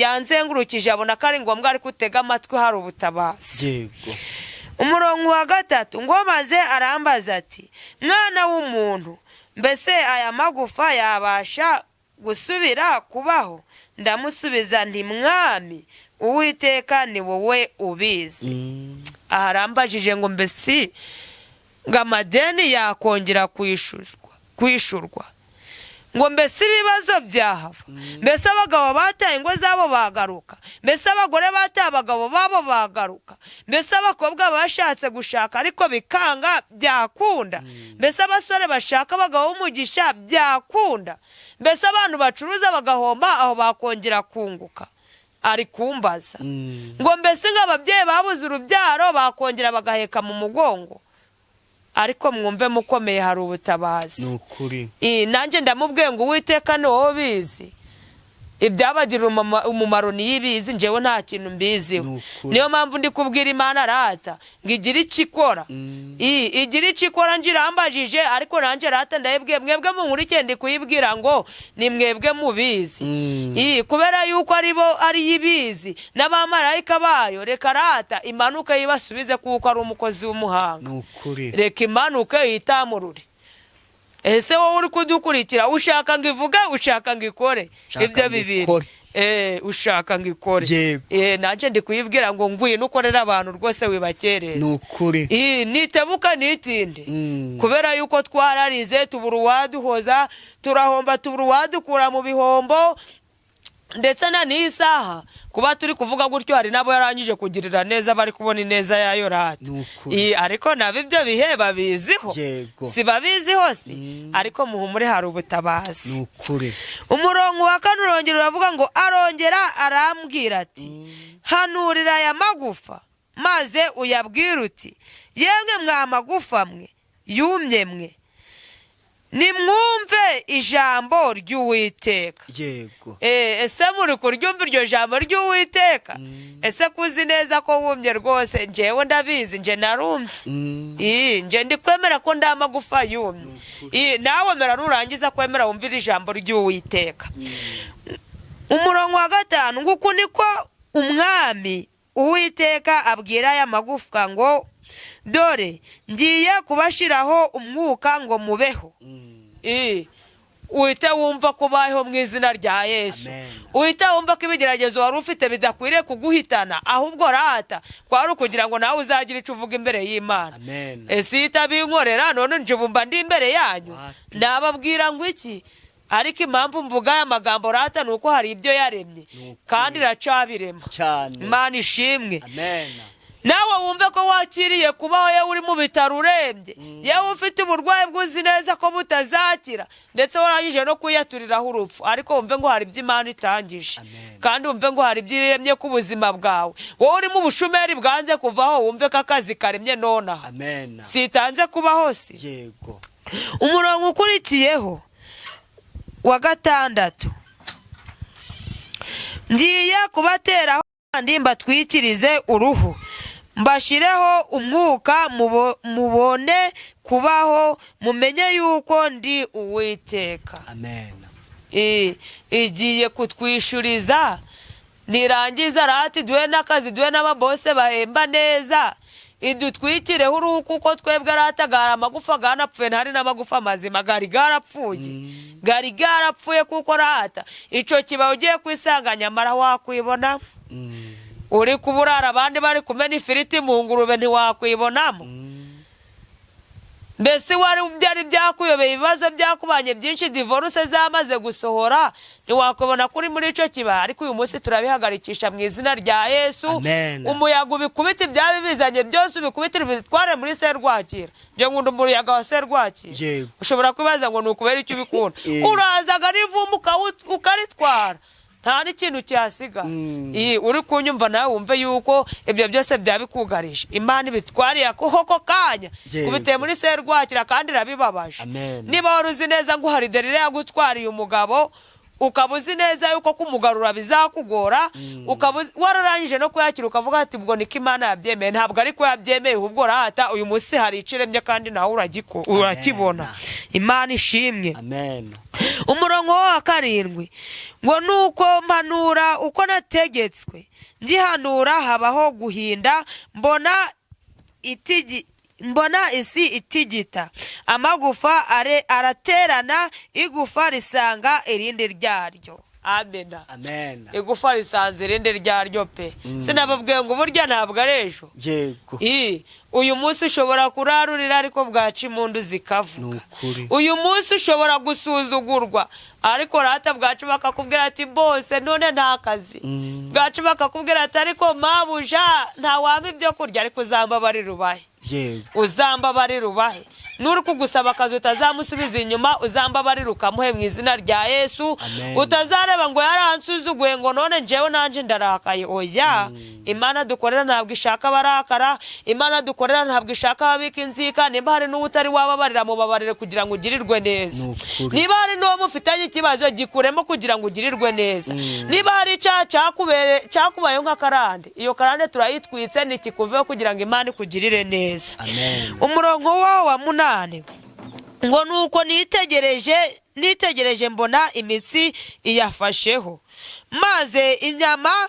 Yanzengurukije abona ko ari ngombwa, ariko utega amatwi, hari ubutabazi. Umurongo wa gatatu ngo: "Maze arambaza ati: Mwana w'umuntu, mbese aya magufa yabasha gusubira kubaho? Ndamusubiza nti: Mwami Uwiteka, ni wowe ubizi." Aha arambajije ngo: mbese ngo amadeni yakongera kwishurwa? Ngo mbese ibibazo byahava? Mbese abagabo bataye ingo zabo bagaruka? Mbese abagore bataye abagabo babo bagaruka? Mbese abakobwa bashatse gushaka ariko bikanga byakunda? Mbese abasore bashaka abagabo b'umugisha byakunda? Mbese abantu bacuruza bagahomba, aho bakongera kunguka? Ari kumbaza ngo: mbese nk'ababyeyi babuze urubyaro bakongera bagaheka mu mugongo? Ariko mwumve mukomeye, hari ubutabazi. Ni ukuri. Nanjye ndamubwiye ngo: Uwiteka ni wowe ubizi, ibyabagirira umumaro niyo ibizi, njyewe nta kintu mbiziho. Ni ukuri. Niyo mpamvu ndi kubwira Imana rata ngo igire icyo ikora. Igire icyo ikora. Njye irambajije, ariko nanjye rata ndayibwiye: mwebwe munkurikiye, ndi kuyibwira ngo ni mwebwe mubizi. Kubera yuko ari bo, ariyo ibizi n'abamarayika bayo. Reka rata imanuke yibasubize, kuko ari umukozi w'umuhanga. Ni ukuri. Reka imanuke yitamurure. Ese wowe uri kudukurikira, ushaka ngo ivuge, ushaka ngo ikore? Nshaka Ibyo ngo bibiri. ikore. Ushaka ngo ikore? Yego. Nanjye ndi kuyibwira ngo ngwino ukorere abantu rwose, wibakereza. Ni ukuri. Nitebuka, nitinde, kubera yuko twararize tubura uwaduhoza, turahomba tubura uwadukura mu bihombo. Ndetse na n'iyi saha kuba turi kuvuga gutyo, hari n'abo yarangije kugirira neza, bari kubona ineza yayo rata. Ni ukuri. Ariko nabo ibyo bihe babiziho. Si babiziho si? Ariko muhumure, hari ubutabazi. Ni ukuri. Umurongo wa kane urongera uravuga ngo: "Arongera arambwira ati: 'Hanurira aya magufa, maze uyabwire uti: Yemwe mwa magufa mwe yumye mwe, nimwumve ijambo ry'Uwiteka.'" Ese muri kuryumva iryo jambo ry'Uwiteka? Ese kuzi neza ko wumye rwose? Njyewe ndabizi, nje narumye. Nje ndi kwemera ko ndi amagufa yumye. Nawe mera nurangiza kwemera wumvire ijambo ry'Uwiteka. Umurongo wa gatanu ngo: "Uku niko Umwami Uwiteka abwira aya magufwa ngo: Dore ngiye kubashyiraho umwuka ngo mubeho." Uhite wumva ko ubayeho mu izina rya Yesu. Amen. Uhite wumva ko ibigeragezo wari ufite bidakwiriye kuguhitana, ahubwo rata kwari ukugira ngo nawe uzagire icyo uvuga imbere y'Imana. Amen. Ese itabinkorera none nje ubu mba ndi imbere yanyu? Wapi. Nababwira ngo iki? Ariko impamvu mvuga aya magambo rata ni uko hari ibyo yaremye. Ni ukuri. Kandi iracabirema. Cyane. Imana ishimwe. Amen. Nawe wumve ko wakiriye kubaho, yewe uri mu bitaro urembye, yewe ufite uburwayi bwuzi neza ko butazakira, ndetse warangije no kwiyaturiraho urupfu, ariko wumve ngo hari ibyo Imana itangije. Amen. Kandi wumve ngo hari ibyo iremye ku buzima bwawe. Wowe uri mu bushomeri bwanze kuvaho, wumve ko akazi karemye nonaha. Amen. Sitanze kubaho si? Yego. Umurongo ukurikiyeho wa gatandatu: "Ngiye kubateraho kandi mbatwikirize uruhu, mbashyireho umwuka, mubone kubaho, mumenye yuko ndi Uwiteka." Amen. Igiye kutwishuriza, nirangiza rati duhe n'akazi, duhe n'ababose bahemba neza, idutwikireho uruhu, kuko twebwe rata gari amagufa ganapfuye, ntari n'amagufa mazima, gari garapfuye, gari garapfuye. Kuko rata icyo kibaye ugiye kwisanga, nyamara wakwibona uri kuburara abandi bari kumena ifiriti mu ngurube, ntiwakwibonamo. Mbese wari byari byakuyobeye, ibibazo byakubanye byinshi, divorce zamaze gusohora, ntiwakwibona kuri muri icyo kibaya. Ariko uyu munsi turabihagarikisha mu izina rya Yesu. Amen. Umuyaga ubikubita, ibyaba bizanye byose ubikubitire, ubitware muri serwakira. Njye nkunda umuyaga wa serwakira. Ushobora kwibaza ngo ni ukubera icyo ubikunda. Urazaga n'ivumbi ukaritwara, nta n'ikintu cyasiga. Uri kunyumva nawe wumve yuko ibyo byose byabikugarije, Imana ibitwariye ako kanya. Kubiteye muri serwakira kandi irabibabaje. Amen. Niba wari uzi neza ngo hari derire yagutwariye umugabo, ukaba uzi neza yuko kumugarura bizakugora, ukaba wararangije no kuyakira, ukavuga ati: "Ubwo niko Imana yabyemeye." Ntabwo ariko yabyemeye, ahubwo rata uyu munsi hari icyo iremye kandi nawe urakibona. Imana ishimwe. Amen. Umurongo wa karindwi ngo: "Nuko mpanura uko nategetswe, ngihanura habaho guhinda, mbona isi itigita, amagufa araterana, igufa risanga irindi ryaryo." Amena. Amen. Igufa risanze irindi ryaryo pe. Sinababwiye ngo burya ntabwo ari ejo? Uyu munsi ushobora kurarurira, ariko bwaca impundu zikavuga. Ni ukuri. Uyu munsi ushobora gusuzugurwa, ariko rata bwacu bakakubwira ati: "Bose none nta kazi." Bwacu bakakubwira ati: "Ariko mabuja, ntawampa ibyo kurya." Ariko uzambabarira ubahe. Uzambabarira ubahe. Nuri kugusaba akazi utazamusubiza inyuma, uzambabarira ukamuhe mu izina rya Yesu. Amen. Utazareba ngo yaransuzuguye, ngo none njyewe nanjye ndarakaye. Oya, Imana dukorera ntabwo ishaka abarakara, Imana dukorera ntabwo ishaka ababika inzika. Nimba hari n'uwo utari wababarira, mubabarire kugira ngo ugirirwe neza. Ni ukuri. Niba hari n'uwo mufitanye ikibazo, gikuremo kugira ngo ugirirwe neza. Niba hari icyaha cyakubayeho nk'akarande, iyo karande turayitwitse, ntikikuveho kugira ngo Imana ikugirire neza. Amen. Umurongo wawo wa munani ngo: "Nuko nitegereje, nitegereje mbona imitsi iyafasheho, maze inyama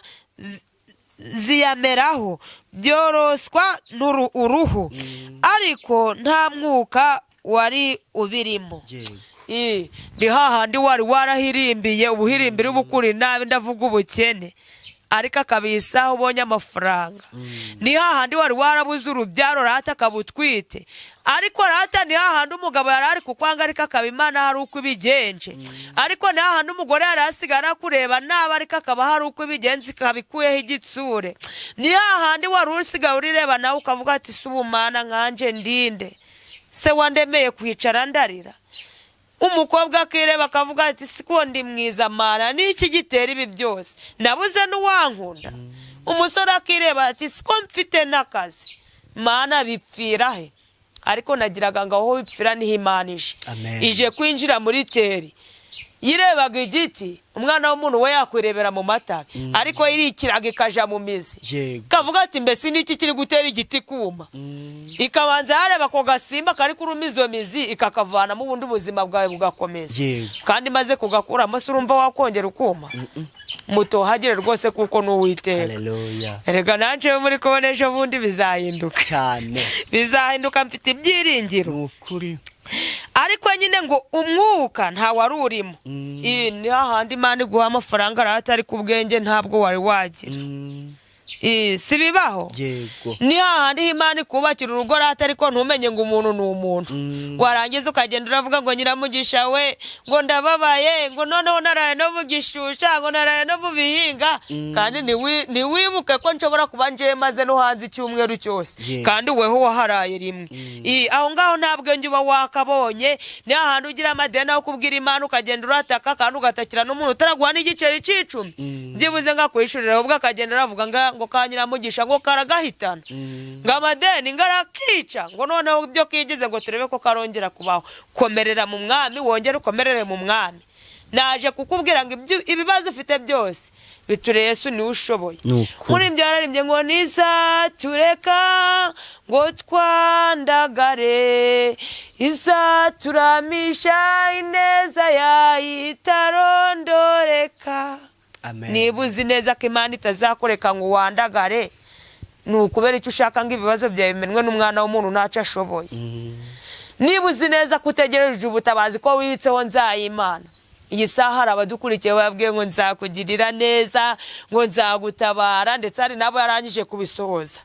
ziyameraho, byoroswa uruhu, ariko nta mwuka wari ubirimo." Ni hahandi wari warahirimbiye ubuhirimbiri bukuri nabi, ndavuga ubukene. Ariko akaba iyi saha ubonye amafaranga. Ni hahandi wari warabuze urubyaro, rata akaba utwite. Ariko rata ni hahandi umugabo yari ari kukwanga, ariko akaba Imana hari uko ibigenje. Ariko ni hahandi umugore yari asigaye arakureba nabi, ariko akaba hari uko ibigenza, ikaba ikuyeho igitsure. Ni hahandi wari usigaye urireba nawe ukavuga ati: "Si ubumana nkanje ndinde se wandemeye kwicara ndarira?" Umukobwa akireba akavuga ati: "Siko ndi mwiza mana, niki gitera ibi byose? Nabuze n'uwankunda." Umusore akireba ati: "Siko mfite n'akazi mana, bipfira he?" Ariko nagiraga ngo aho bipfira niho Imana ije. Amen. Ije kwinjira muri teri. Yirebaga igiti, umwana w'umuntu we yakwirebera mu matabi, ariko irikiraga ikaja mu mizi. Kavuga ati: "Mbese niki kiri gutera igiti kuma?" Ikabanza yareba ako gasimba kari kuruma izo mizi, ikakavanamo, ubundi ubuzima bwawe bugakomeza. Kandi maze kugakuramo, se urumva wakongera ukuma? Mutohagire rwose, kuko ni Uwiteka. Haleluya. Erega nanjye muri kubona ejo bundi bizahinduka. Cyane. Bizahinduka, mfite ibyiringiro. Ni ukuri. Ariko nyine ngo umwuka nta wari urimo. Iyi ni hahandi Imana iguha amafaranga arahata, ariko ubwenge ntabwo wari wagira. Si bibaho? Yego. Ni hahandi Imana ikubakira urugo rata, ariko ntumenye ngo umuntu ni umuntu. Warangiza ukagenda uravuga ngo: "Nyiramugisha we," ngo: "ndababaye," ngo: "noneho naraye no mu gishusha," ngo: "naraye no mu bihinga." Kandi ntiwibuke ko nshobora kuba njewe maze no hanze icyumweru cyose, kandi weho waharaye rimwe. Aho ngaho nta bwenge uba wakabonye. Ni hahandi ugira amadeni, aho kubwira Imana ukagenda urataka, kandi ugatakira n'umuntu utaraguha n'igiceri c'icumi byibuze ngo akwishurire, ahubwo akagenda aravuga ngo ka Nyiramugisha ngo karagahitana, ngo amadeni ngo arakica, ngo noneho ibyo kigize ngo turebe ko karongera kubaho. Komerera mu Mwami, wongere ukomerere mu Mwami. Naje kukubwira ngo ibibazo ufite byose biture Yesu, niwe ushoboye. Ni ukuri. Muri ibyo yararimbye ngo: "Nizatureka ngo twandagare, izaturamisha ineza yayo itarondoreka." Amen. Niba uzi neza ko Imana itazakureka ngo wandagare, ni ukubera icyo ushaka ngo ibibazo byawe bimenwe n'umwana w'umuntu ntacyo ashoboye? Niba uzi neza ko utegereje ubutabazi, ko wibitseho nzayimana, iyi saha hari abadukurikiye babwiye ngo: "Nzakugirira neza," ngo: "nzagutabara," ndetse hari n'abo yarangije kubisohoza.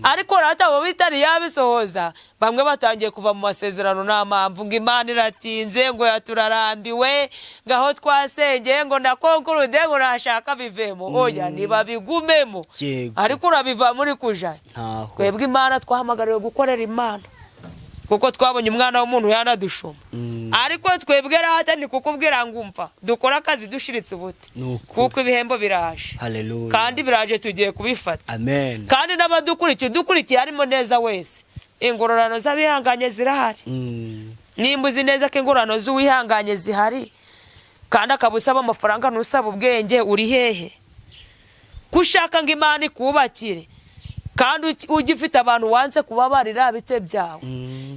Ariko rata abo bitari yabisohoza, bamwe batangiye kuva mu masezerano nta mpamvu, ngo Imana iratinze, ngo yaturarambiwe, ngo aho twasengeye, ngo na konkurude, ngo nashaka bivemo. Oya, ntibabigumemo. Ariko urabiva muri kuja Ntaho. Twebwe Imana twahamagariwe gukorera Imana, kuko twabonye umwana w'umuntu yanadushuma. Ariko twebwe rata ni kukubwira ngo umva, dukore akazi dushiritse ubute, Ni ukuri. kuko ibihembo biraje. Haleluya. Kandi biraje, tugiye kubifata. Amen. Kandi n'abadukurikiye, udukurikiye harimo neza wese, ingororano z'abihanganye zirahari. Nimba uzi neza ko ingororano z'uwihanganye zihari, kandi akaba usaba amafaranga ntusaba ubwenge, uri hehe? Ko ushaka ngo Imana ikubakire, kandi ugifite abantu wanze kubabarira, bite byawe?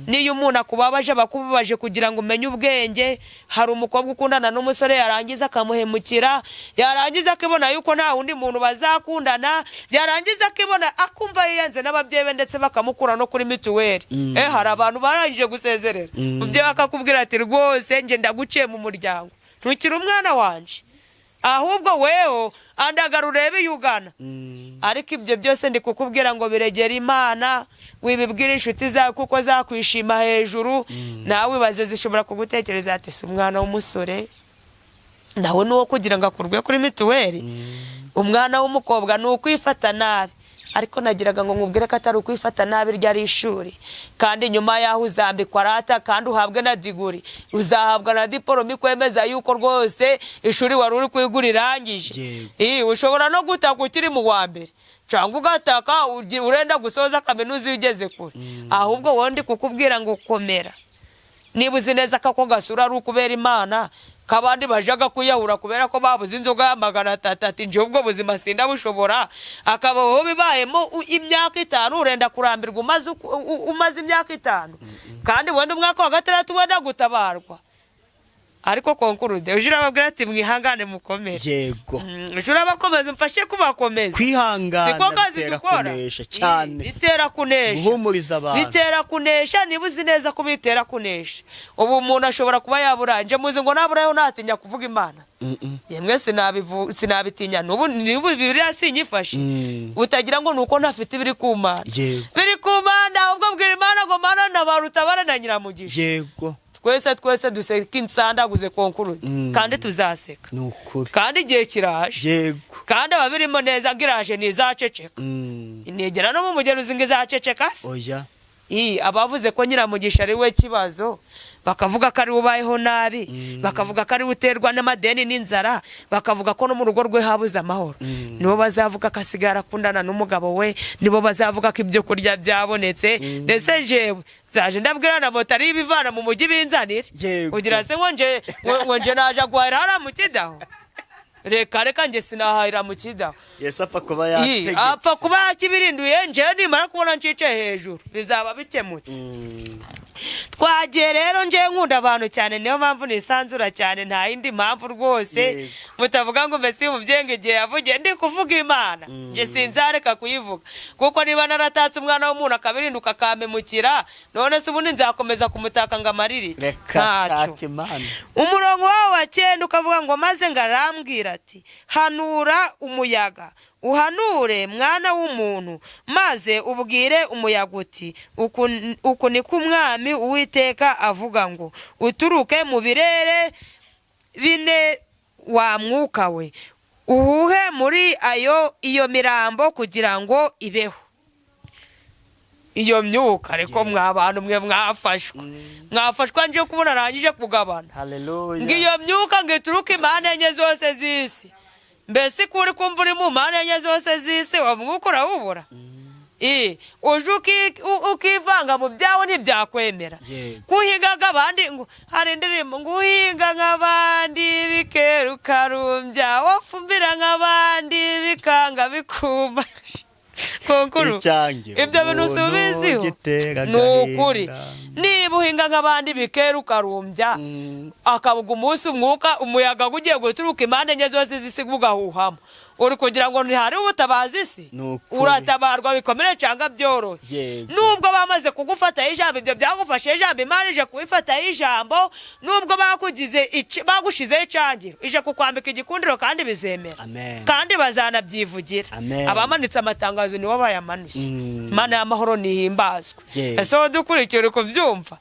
Niyo umuntu akubabaje, aba akubabaje kugira ngo umenye ubwenge. Hari umukobwa ukundana n'umusore, yarangiza akamuhemukira, yarangiza akibona yuko nta wundi muntu bazakundana, yarangiza akibona akumva yiyanze n'ababyeyi be, ndetse bakamukura no kuri mituweli. Hari abantu barangije gusezerera, umubyeyi akakubwira ati: "Rwose njye ndaguciye mu muryango, ntukiri umwana wanje, ahubwo weho andagara urebe iyo ugana." Ariko ibyo byose ndi kukubwira ngo biregera Imana, wibibwira inshuti zawe kuko zakwishima hejuru. Nawe ibaze, zishobora kugutekereza ati: "Si umwana w'umusore nawe ni uwo kugira ngo akurwe kuri mituweli?" Umwana w'umukobwa ni ukwifata nabi. Ariko nagiraga ngo nkubwire ko atari ukwifata nabi, iryo ari ishuri, kandi nyuma y'aho uzambikwa rata, kandi uhabwe na diguri, uzahabwa na diporome ikwemeza yuko rwose ishuri wari uri kwiga urirangije. Ushobora no gutaka ukiri mu wa mbere, cyangwa ugataka urenda gusoza kaminuza iyo ugeze kure. Ahubwo wowe ndi kukubwira ngo komera. Niba uzi neza ko ako gasura ari ukubera Imana, k'abandi bajaga kwiyahura kubera ko babuze inzoga ya 300, ati: "Njye ubwo buzima sindabushobora," akaba wowe bibayemo imyaka 5, urenda kurambirwa umaze imyaka 5, kandi wenda umwaka wa gatandatu wenda gutabarwa. Ariko konkurude uje urababwira ati mwihangane mukomere. Uje urabakomeza, umfashe kubakomeza. Kwihangana Siko kazi bitera dukora. kunesha cyane. Bitera kunesha. Guhumuriza abantu. Bitera kunesha. Niba uzi neza ko bitera kunesha, ubu umuntu ashobora kuba yaburanje muzi ngo naburayo ntatinya kuvuga Imana. Yemwe, sinabitinya n'ubu, n'ubu Bibiliya sinyifashe. Utagira ngo ni uko ntafite ibiri ku Mana. Biri ku Mana. Ahubwo bwira Imana ngo Mana ntabarutabara na Nyiramugisha. Twese twese duseka insandaguze konkuru. Kandi tuzaseka. Ni ukuri. Kandi igihe kiraje. Kandi ababirimo neza ngo iraje ntizaceceka. Nigera no mu mugeruzi ngo izaceceka se? Oya. Ii, abavuze ko Nyiramugisha ari we kibazo, bakavuga ko ari we ubayeho nabi, bakavuga ko ari we uterwa n'amadeni n'inzara, bakavuga ko no mu rugo rwe habuze amahoro, nibo bazavuga ko asigaye arakundana n'umugabo we, nibo bazavuga ko ibyo kurya byabonetse. Ndetse jewe nzaje ndabwira na moto ariyo ibivana mu mujyi binzanire. Kugira se ngo nje ngo nje naje guhahira hariya mu Kidaho? Reka reka, nje sinahahira mu Kidaho. Yesu apfa kuba Ii, yategetse. Apfa kuba yakibirinduye. Njewe nimara kubona ncice hejuru bizaba bikemutse. Twagiye rero. Njewe nkunda abantu cyane, niyo mpamvu nisanzura cyane, nta yindi mpamvu rwose. Mutavuga ngo mbese umubyeyi ngo igihe yavugiye ndi kuvuga Imana, nje sinzareka kuyivuga, kuko niba naratatse umwana w'umuntu akabirinduka akampemukira, none se ubundi nzakomeza kumutaka ngo amarire iki? Reka. Ntacyo. Taka Imana. Umurongo wawo wa cyenda ukavuga ngo: "Maze ngo arambwira ati: hanura umuyaga, uhanure mwana w'umuntu, maze ubwire umuyaga uti: uku niko Umwami Uwiteka avuga ngo uturuke mu birere bine wa mwuka we, uhuhe muri ayo iyo mirambo kugira ngo ibeho." Iyo myuka ariko mwa bantu mwe mwafashwa, mwafashwa nje kubona arangije kugabana. Haleluya. Ngo iyo myuka ngo ituruke impande enye zose z'isi. Mbese ko uri kumva uri mu mpande enye zose z'isi, uwo mwuka urawubura? Uje ukivanga mu byawe ntibyakwemera. Kuhinga nk'abandi, ngo hari indirimbo ngo uhinga nk'abandi bikera ukarumbya, wafumbira nk'abandi bikanga bikuma. Konkuru. Icyange Ibyo bintu umuntu usubiziho gitera ni ukuri. agahinda. Niba uhinga nk'abandi bikera ukarumbya, akabuga umunsi umwuka umuyaga ugiye guturuka impande enye zose z'isi ugahuhamo, uri kugira ngo ntihari ubutabazi isi? Ni ukuri. Uratabarwa bikomere cyangwa byorohe. Nubwo bamaze kugufataho ijambo, ibyo byagufashe ijambo, Imana ije kubifataho ijambo. Nubwo bakugize bagushizeho icangiro, ije kukwambika igikundiro kandi bizemera. Amen. Kandi bazanabyivugira. Amen. Abamanitse amatangazo nibo bayamanuye. Imana y'amahoro nihimbazwe. Ese wowe dukurikiye uri kubyumva?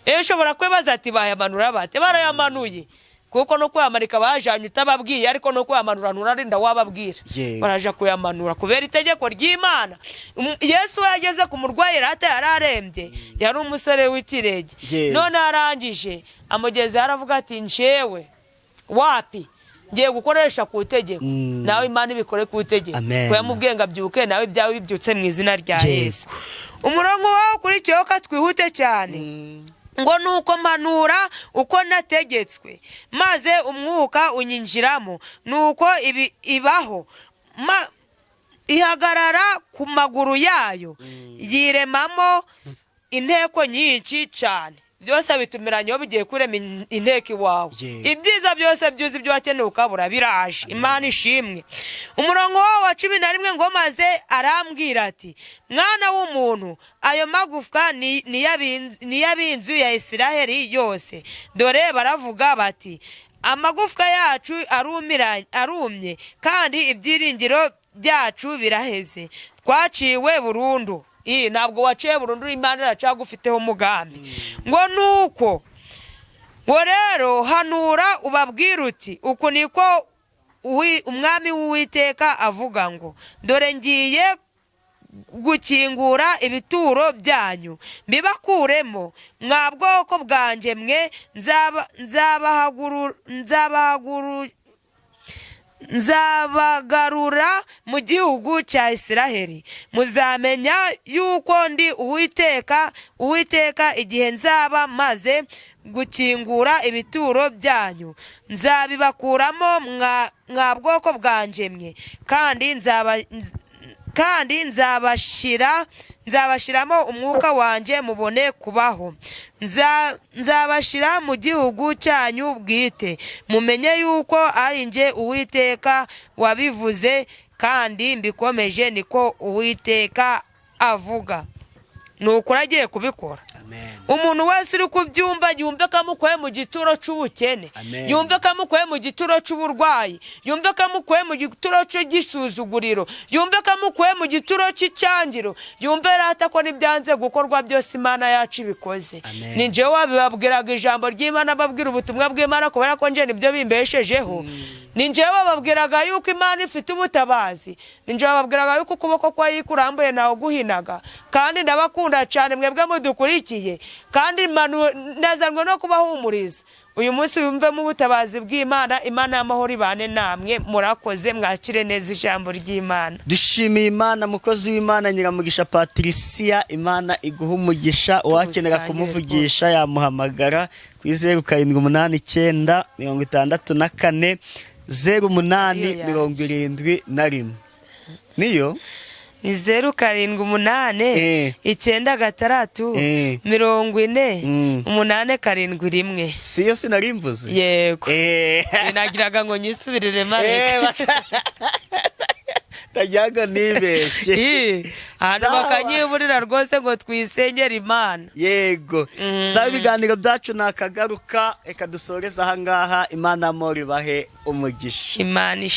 Iyo ushobora kwibaza ati bayamanura bate? Barayamanuye, kuko no kuyamanika bajanye utababwiye, ariko no kuyamanura nturarinda wababwira. Baraja kuyamanura kubera itegeko ry'Imana. Yesu we yageze ku murwayi rata yari arembye, yari umusore w'ikirenge. None arangije amugezeho aravuga ati njewe wapi, ngiye gukoresha ku itegeko. Nawe Imana ibikore ku itegeko. Amen. Ko yamubwiye ngo abyuke, nawe ibyawe bibyutse mu izina rya Yesu. Umurongo wawe ukurikiyeho, ka twihute cyane, ngo nuko mpanura uko nategetswe, maze umwuka unyinjiramo, nuko ibi ibaho ihagarara ku maguru yayo, yiremamo inteko nyinshi cyane. Byose bitumiranyeho bigiye kurema inteko iwawe. Ibyiza byose byuzi ibyo wakeneye ukabura biraje. Imana ishimwe. Umurongo wawo wa 11 ngo: "Maze arambwira ati: mwana w'umuntu, ayo magufwa ni iy'ab'inzu ya Isiraheli yose. Dore baravuga bati: amagufwa yacu arumye, kandi ibyiringiro byacu biraheze, twaciwe burundu." Iyi ntabwo waciye burundu, Imana iracagufiteho umugambi. Ngo nuko ngo rero hanura ubabwire uti: uku niko Umwami w'Uwiteka avuga ngo dore ngiye gukingura ibituro byanyu mbibakuremo, mwa bwoko bwanjye mwe, nzabagarura mu gihugu cya Isiraheli. Muzamenya yuko ndi Uwiteka Uwiteka igihe nzaba maze gukingura ibituro byanyu, nzabibakuramo mwa bwoko bwanjye mwe, kandi nzaba Kandi nzabashyiramo umwuka wanjye, mubone kubaho. Nzabashyira mu gihugu cyanyu bwite, mumenye yuko ari njye Uwiteka wabivuze kandi mbikomeje, niko Uwiteka avuga. Ni ukuri agiye kubikora. Amen. Umuntu wese uri kubyumva yumve ko amukuye mu gituro cy'ubukene, Amen. yumve ko amukuye mu gituro cy'uburwayi, yumve ko amukuye mu gituro cy'igisuzuguriro, yumve ko amukuye mu gituro cy'icyangiro, yumve rata ko n'ibyanze gukorwa byose Imana yacu ibikoze. Amen. Ni njyewe wabibabwiraga ijambo ry'Imana, babwira ubutumwa bw'Imana, kubera ko njye nibyo bimbeshejeho. Ni njyewe bababwiraga yuko Imana ifite ubutabazi. Ni njyewe bababwiraga yuko ukuboko kwayo kurambuye ntawe uguhinaga. Kandi ndabakunda cyane mwebwe mudukurikiye, kandi nazanwe no kubahumuriza uyu munsi. Wumvemo ubutabazi bw'Imana. Imana y'amahoro ibane namwe. Murakoze, mwakire neza ijambo ry'Imana. Dushimiye Imana, mukozi w'Imana Nyiramugisha Patricia. Imana iguha umugisha. Uwakenera Tuwusangire. kumuvugisha yamuhamagara kuri 0789 64 08 Ariyo yaje. 71. Niyo. Ni 078 96 40 871. Siyo sinarimvuze? Yego. Nagiraga ngo nyisubirire mareke. Tajyaga nibeshye. Ii, ahantu Sawa. bakanyiburira rwose ngo twisengere Imana. Yego. Saba ibiganiro byacu nakagaruka. Reka dusoreze ahangaha. Imana amahoro ibahe umugisha. Imana.